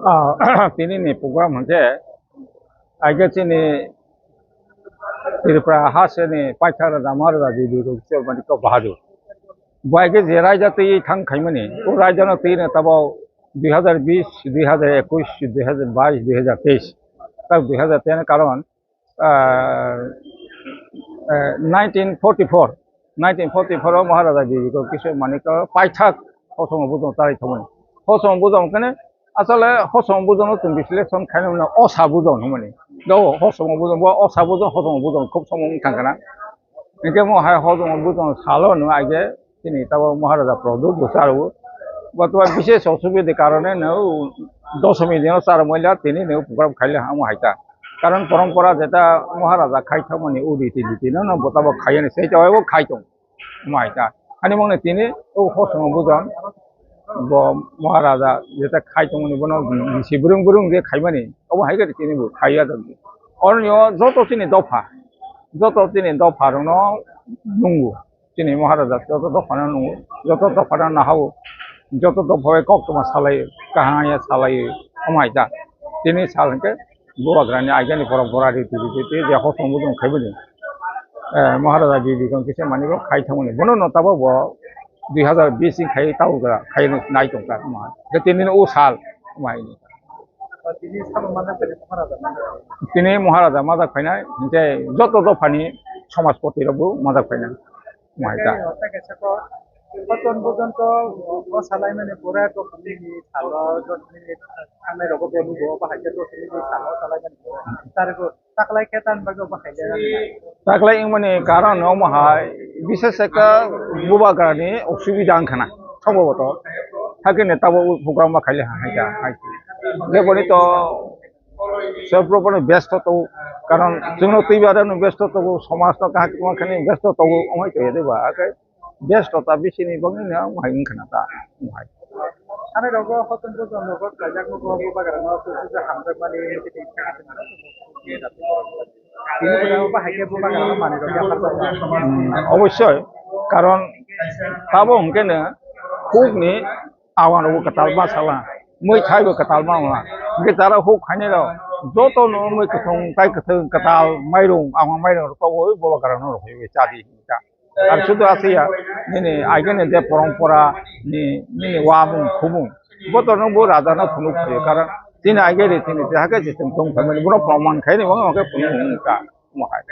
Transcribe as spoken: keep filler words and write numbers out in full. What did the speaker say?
Ah, tini ni program hwnkhe, aige chini Tripura ha se ni paithak raja Maharaja Bibir Kishore Manikya Bahadur. Bo aige je raida twi thang khaimani, o raida no twi no tabo dui hazar bish, dui hazar ekush, dui hazar baish, dui hazar teis, tak dui hazar ten karon ah, eh, nineteen forty-four, nineteen forty-four o Maharaja Bibir Kishore Manikya paithak Hosong Bujong tarai thumani. Hosong Bujong kene asole Hosong Bujong no chwng বিশ্লেষণ khaina mano Osa Bujong hwnmani. Do Hosong Bujong bo Osa Bujong, Hosong Bujong khub somung thang kana. Hingke mo hai Hosong Bujong salo no aige chini tabo Maharaja Pradyut bo charwo. Bo to bises osubidhe karone no dosomi dino char moila tini no program khaile hamo haita. Karon porompora jeta Maharaja khai thangmani o riti niti no, no bo tabo khaiya ni sei tawai bo khai tong. Hamo haita. Ani mangni tini o Hosong Bujong bo Maharaja jeta khai tongmani bono bisi brung brung je khaimani obo hai khe tini bo khaiya dong. Oroni o joto chini dopha, joto chini dopha rokno nungo. Chini Maharaja joto dophano nungo, joto dophano nahao, joto dopha bai koktwma salai, kaham ya salai, omo hai ta. Tini sal hwnkhe Bubagrani aigani porompora riti riti tei je Hosong Bujong khaibani, eh, Maharaja Bibir Kishore Manikya khai thangmani. Bono no tabok bo dui hazar bish ni khai tabok khai nai tongkha omo hai. Tei tini o sal omo hai. Tini sabo manjak khe Maharaja manjak. Tini Maharaja manjak phainai, hinkhe joto dophani somajpoti rokbo manjak phainai. Omo hai ta. Tei o tei kaisa kok, Hosong Bujong to o salaimani pore dosmini salo, dosmini thangnai rogo bo nugo, bahai khe dosmini salo salaimani pore. Tarigo Taklai khe tamni bagwi obo hai le? Taklai wngmani karon omo hai, bises ekta Bubagrani osubida wngkha na, sombhoboto. Hakhe ne tabok program ma khaile ha, hai ta, hai. Jeboni to sel propano besto to, karon chwngno twi barano besto to, somajno kaham khe besto to, omo hai to, de ba, hakhe Besto ta bisini bagwi no wng hai wngkha na ta, wng hai. Ani rogo Hosong Bujong rogo khlaijak no bo Bubagrano kuchuk hamjakmani tini kha. Tini bo bahai khe Bubagrano manwi rok yapharjakma. Hmm, obossoi, karon tabo hwnkhe no hukni awan rogo kwtal ma sala, mui thai bo kwtal ma wngla. Hwnkhe tara huk khainai rok joto no mui kwthwng tai kwthwng kwtal mairung, awan mairung rok taboi Bubagrano rw phaiwi chadi hwnwi ta. Ar sudu aswk ya, nini aigani je porompora ni, nini wamung khumung, bo to nwng bo raja no phunuk phaio, karon chini aigari chini je hakhe je chwng tong phaimani, bono proman khai ni, omo khe phunuk wng kha, omo hai.